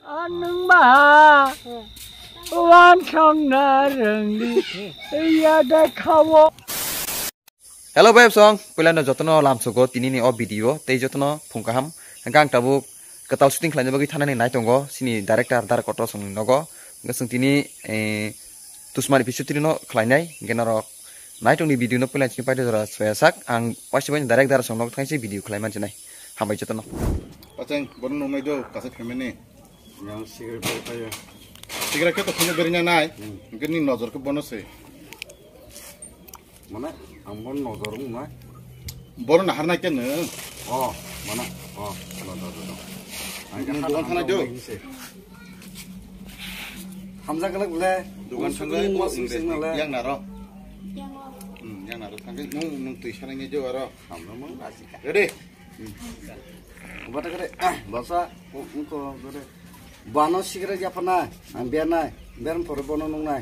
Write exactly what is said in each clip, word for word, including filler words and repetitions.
Anwng ba wansong na rwngdi ya da khawo. Hello, bai song, puila no jotono lamsogo tini ni o video, tei jotono phung kaham. Hwnkhe ang tabuk kwtal shooting khlaina bagwi thanani nai tongo, sini director Dara Kotor songni nogo. Hwnkhe chwng tini, eh, Tusmani Pisutri no khlainai, hwnkhe norok nai tongni video no puila chini paide jora soya sak, ang waisa bai direct Dara song nogo thansi video khlai mansinai. Hambai jotono. Pacheng, bono nungnai do, kasa family. Yang cigarette bai kaya. Cigarette khe to phunuk beri nai. Hmm. Hwnkhe ni nojor khe bono se. Mane, ang bono nojor wng nai. Bono nahar nai khe nwng. Oh, mane, oh, nojor, nojor. Ang khe nwng dogan thanai do. Hamjak le bole. Dogan thanai, oh, sing sing nale. Yang naro. Hmm, yang naro thangkhe nwng, nwng twi sanai nai do aro. Hamno mang asika. Ready? Bata kare, basa, ko, ko, kare. Bano cigarette yapharnai, ang bernai, bern pore bono nungnai.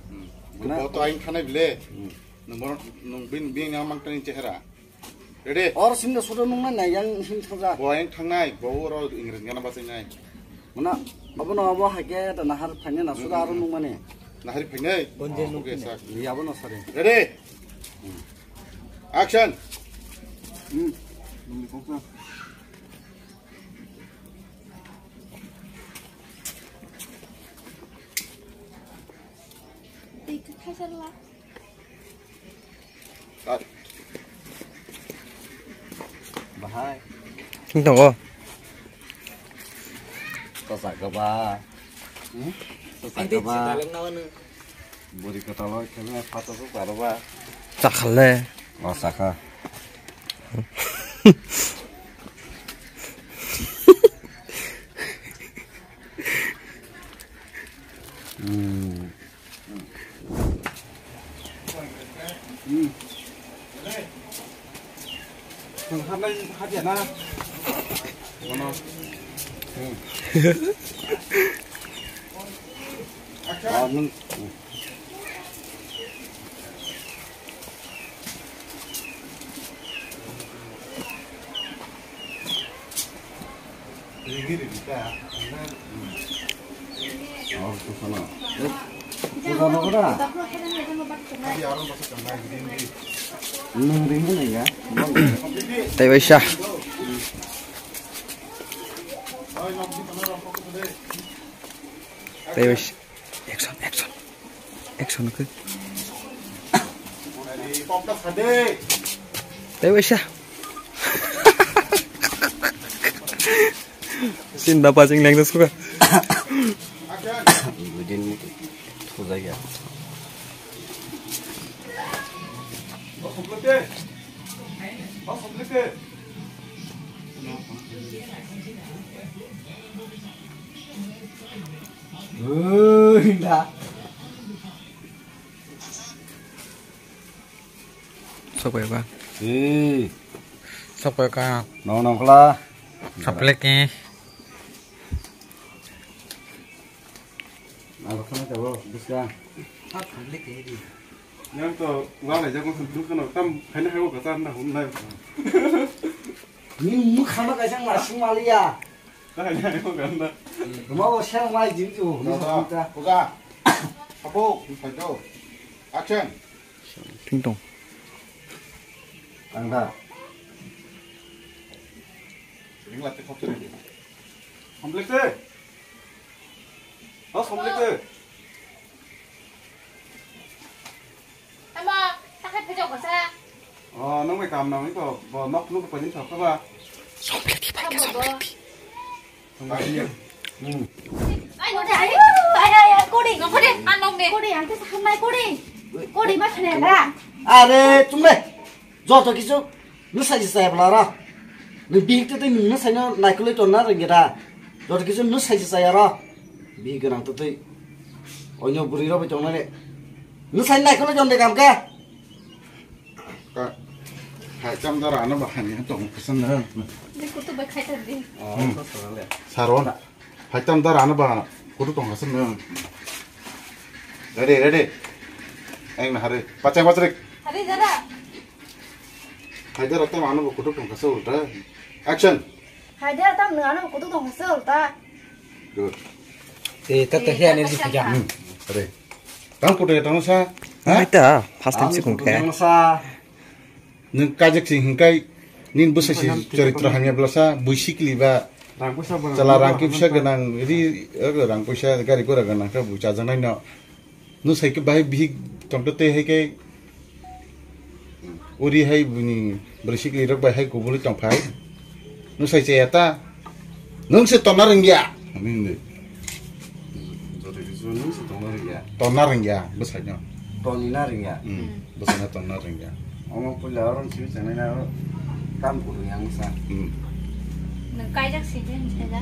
Hmm. Mana? Bo to aing khanai bile. Hmm. Nung bono, nung bin, bin yang mang tani chehra. Ready? Or sinda sudo nungnai nai yang hin thangja. Bo aing thangnai, bo oro English gana bachainai. Mana, abono abo haike da nahar phainai na suda aro nungmani. Nahar phainai? Bonje nung. Okay, sir. Ni abono sare. Ready? Hmm. Action! Hmm. Tei khe khaisa rwla. Cut. Bahai. Tongo. Kosa kaba. Hmm? Kosa kaba. Buri kotalo kene phato ko karoba. Chakhale. O chakha. Hmm. Hmm. Thang hapnai hapya na? Bono. Hmm. Ah, nwng. Tei waisa. Tei waisa. Action, action. Action khe. Tei waisa. Sin da paching leng suka. Budin thujai ya. Ui, da. Sok pai ka. Ih. Sok pai ka. Nong nong kla. Saplek ni. Alo khana jabo, buska. Yang to wala jago sun dukano tam khaina hago ka tan da hum lai. Ni mukha ma kaisa ma sung maliya. Khaina hago ka tan da. Ruma bo sel mai jing ju. Puja. Apo, phaito. Action. Ting tong. Ang da. Ring lati khop sini. Komplek se. Oh, komplek se. Tamo, takai pejok basa. Oh, nang bai kam nang ito, bo nok nuk pajin thok ba. Sompleti bai ke sompleti. Sompleti. Hmm. Ai, ai, ai, ai, kori. Kori, anong de. Kori, ang te sakham nai kori. Kori ma khane ra. Are, tumle. Joto kisu. Nwsai se chaya bwla ro. Nwng bihik twi twi nwng nwsai no naikolwi tonna rwngya da. Joto kisu nwsai se chaya ro. Bihik gwnang twi twi. Onyo bwrwi rok bai tongnani. Nwsai naikolwi ton de kam khe. Ka, hai cham dara ano bahani tong khasan na. Ni kutu bai khai tar di. Hmm. Saro na. Hai tam dara ano ba kutu tong khasan na. Ready, ready. Eng na hari. Pachang pachrik. Hari dara. Hai dara tam ano ba kutu tong khasan ulta. Action. Hai dara tam ano ba kutu tong khasan ulta. Good. Eh, tata hiya energy puja. Hmm. Re. Tang puto ya tang sa. Ha? Mita, first time si kung khe. Tang sa. Nung kajak si hingkai nin busa si charitra hamya blasa buisi kili ba. Rang puisa ba. Chala rang kipsa ganang ri, eh, rang puisa gari gora ganang ka bu chajanai no. Nung sai ke bahai bihik tongto te hai ke uri hai bini bwrwi sikli rok bai hai kubuli tongphai. Nung sai chaya ta. Nung se tonna rwngya. Ani hindi. Joto kisu nung se tonna rwngya. Tonna rwngya, bwsai no. Tonni na rwngya. Hmm, bwsai no tonna rwngya. Omo puila orang sini sana na kam kudu yang sa. Hmm. Nung kaijak sini saya.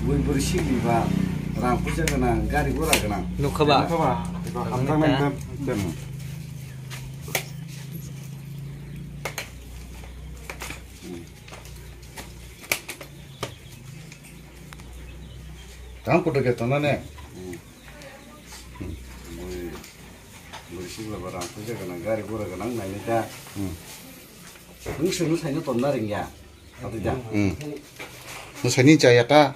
Bui bwrwi sikli ba rang puisa ganang, gari gora ganang. Nukha ba? Nukha ba? Eba hamjaknai ta. Hmm. Tang kudu ke tonna ne? Hmm. Bui bwrwi sikla ba rang puisa ganang, gari gora ganang nainai ta. Hmm. Nung se nung saino tonna rwngya. Ati ta. Hmm. Nung saini chaya ta.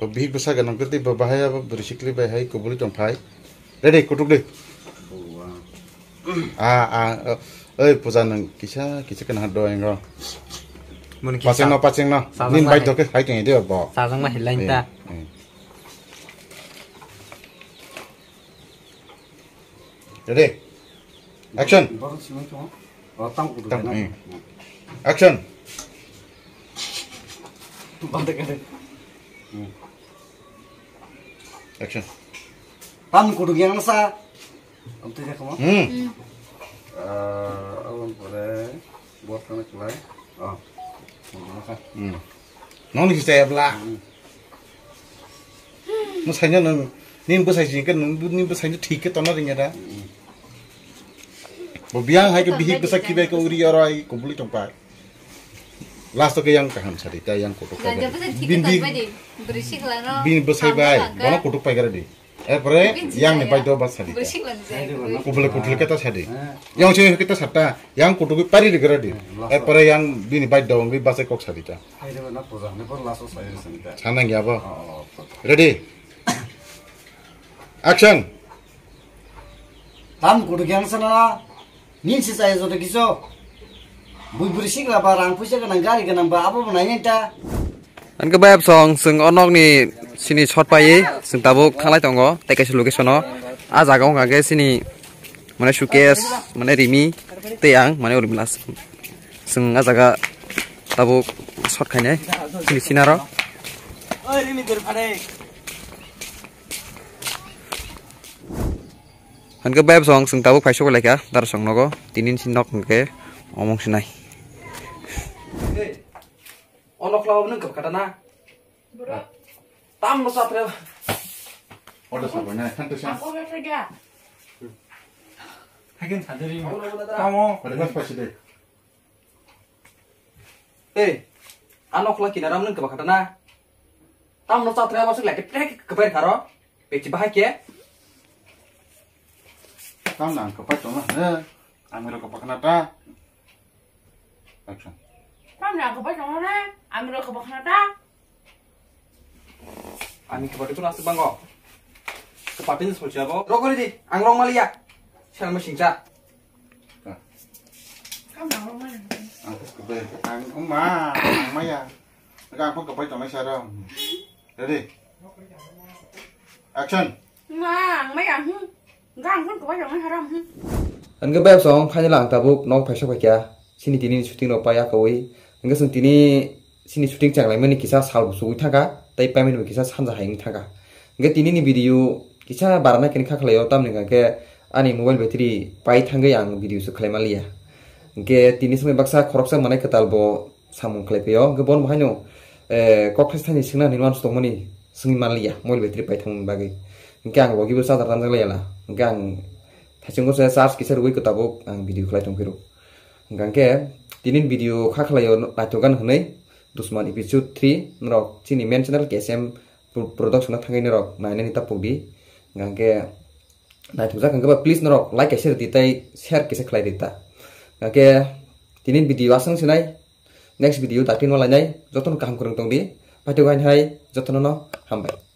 Bo bihik bwsa ganang kwtwi bo bahai abo bwrwi sikli bai hai kubuli tongphai. Ready, kutuk de. Oh, wow. Ah, ah, oh. Oi, puja nung kisa, kisa kana do engo. Muni kisa. Pacheng no, pacheng no. Sajang nin bai lai. Doke hai tong ide bo. Sajang ma hilai ta. Eh, eh. Ready? Action. Borok simi tongo. O, tang kudu tang, kena. Hmm. Action. Bande kene. Hmm. Action. Tam kudu yang sa. Am tu jak mo? Hmm. Hmm. Eh, awan pore buat kana kelai. Oh. Kudu masa. Hmm. Nong ni kisa ya bla. Hmm. Mo saino nung, nini bwsai sini ke nung, nini bwsai no thik ke tonna ringya da. Bo biang hai ke bihik bwsa kibai ke uri oro ai kubuli tong pai. Last ke yang kaham sari, ta yang kutuk pai. Raja bwsai thik ke tong pai di. Bini bwsai bai, bono kutuk pai gara di. Erpore yang ni bai do bas sari. Kubule kutul ke ta sari. Yang sini ke ta sarta, yang kutuk pari di gara di. Erpore yang bini bai do ngi bwsai kok sari ta. Hai de na puja ne por laso sai sani ta. Sanang ya bo. Oh, oh, oh. Ready? Action. Tam kudu yang sana. Nin si sai joto kiso. Bui buri sikla ba rang puisa ganang gari ganang ba abo bo nai ta. Anke bayap song sing onok ni sini shot pai sing tabuk thanglai tongo tei kaisa location o. A jaga wngkha khe sini mane suitcase mane rimi tei ang mane urimi last. Chwng ah jaga tabuk shot khainai chini sinaro. Hwnkhe bayap song chwng tabuk paisok laikha darasong nogo tinin si nok hwnkhe omong sinai. O nokla o nwng kwbakha da na? Tam no satre. Order sa boy na, thank you sir. Hakin sadari. Tamo. Pada mas pasi deh. Ei, ano khla kinaram nung kebakata na. Tam no satre abo sik lagi prek keper karo. Peci bahai ke. Tam nang kepai tong na. He, amiro kebakna ta. Action. Tam nang kepai tong na. Amiro kebakna ta. Ani kebati pun asik bangko. Kebati ni sosial bo. Rokori di, ang rong malia. Sel mo singsa. Ang kebai, ang ma, ang maya. Ang pun kebai tong sa ro. Ready? Action. Ma, ang maya, hmm. Ang pun kebai tong sa ro, hmm. Ang kebai song, kanya lang tabuk, nok paisa paikya. Sini tini shooting rok paiya kawi. Ang song tini sini shooting chang lai mani kisa sal sugui thangkha, tei payment bo kisa sanja hai wng thangkha. Hingke tini ni video kisa barana kini kha khlaio, tamni hingke ani mobile battery pai thangwi ang video se khlai manliya. Hingke tini simi baksa khoroksa manai kwtal bo samung khlai phaio, hingke bono haino, eh, kok thaisa thaini swngna hinwi uansuk tongmani swngwi manliya mobile battery pai thangmani bagwi. Hingke ang logi bo charger tanjak laiya la, hingke ang thaichungo se charge kisa rwui kwtabuk ang video khlai tong phiro. Hingka khe tini video kha khlaio naithok gana hwnwi Dusman episode three norok chini main channel K S M pro-, production no thangwi norok nainani ta pokdi. Hingka khe naithokjak hwnkhe ba please norok like kaisa rwdi tei share kaisa khlai rwdi ta. Hingka khe tini video aswk sinai next video daktino lainai jotono kaham kwrwng tongdi. Paithago hai jotono no hambai.